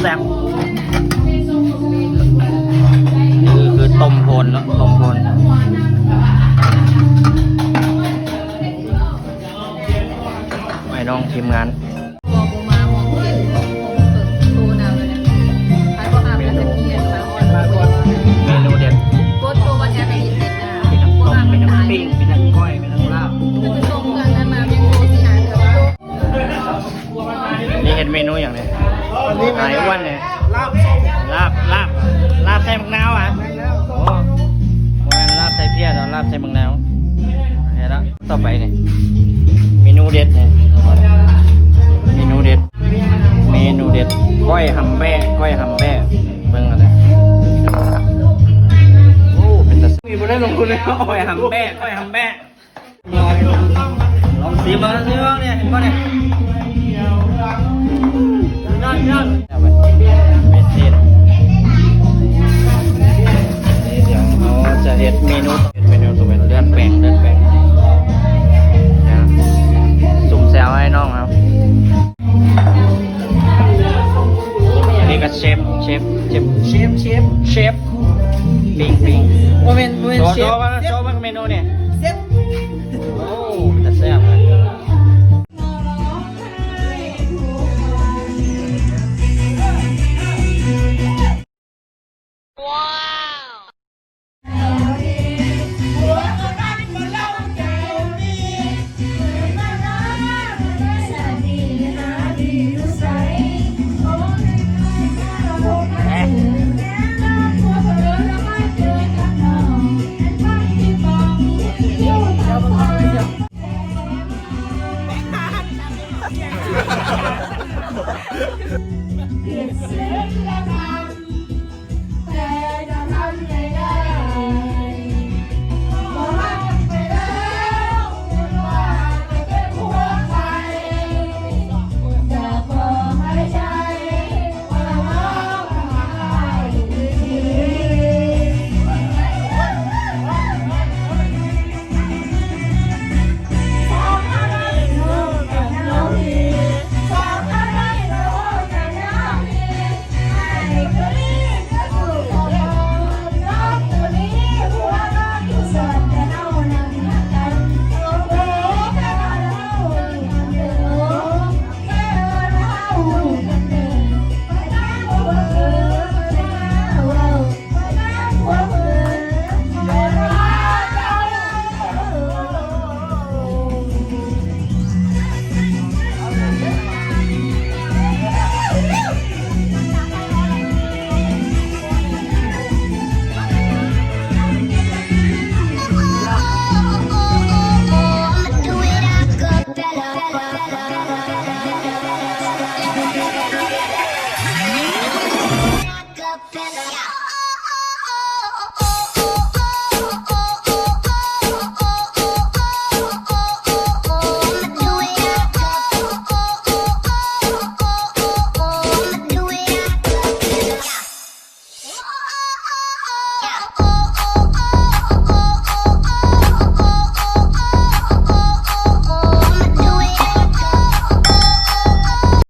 ແຊບ ນີ້ຄືຕົ້ມໂພນເນາະ ຕົ້ມໂພນ ໄອ້ນ້ອງທີມງານ. ເມນູ ເມນູເດັດ ມີທັງຕົ້ມ ມີທັງປີ້ງ ມີທັງກ້ອຍ ມີທັງລາບ. ນີ້ເຮັດເມນູຫຍັງນີ້? ອັນນີ້ໄອ້ອ້ວນນີ້ ລາບ ລາບ ລາບໃສ່ໝາກນາວຫວາ? ແມ່ນແລ້ວ. ໂອ້ ບໍ່ແມ່ນລາບໃສ່ເພຍເນາະ ລາບໃສ່ໝາກນາວ. ເຮັດລະ. ຕໍ່ໄປນີ້ ເມນູເດັດນີ້ ເມນູເດັດ ເມນູເດັດ ກ້ອຍຫຳແບ້ ກ້ອຍຫຳແບ້ ເບິ່ງເອົາເດີ. ໂອ້ ເປັນຕາ ນີ້ບໍ່ໄດ້ລົງທຶນເລີຍ ກ້ອຍຫຳແບ້ ກ້ອຍຫຳແບ້. ລອງຊີມເບິ່ງ ຊີມເບິ່ງນີ້ ເຫັນບໍ່ນີ້? ຍອດ ຍອດ ເມນູ ດຽວເຮົາຈະເຮັດເມນູ ເຮັດເມນູຕົວເປັນເລືອດແປງ ເລືອດແປງ ຊຸມແຊວໃຫ້ນ້ອງເຮົາ. ນີ້ກໍເຊຟ ເຊຟ ເຊຟ ເຊຟ ເຊຟ ປີ້ງ ປີ້ງ ບໍ່ແມ່ນ ບໍ່ແມ່ນ ໂຊ ເຊຟ ໂຊ ເຊຟ ເມນູນີ້ ເຊຟ. ໂອ້ ເປັນຕາແຊບເລີຍ.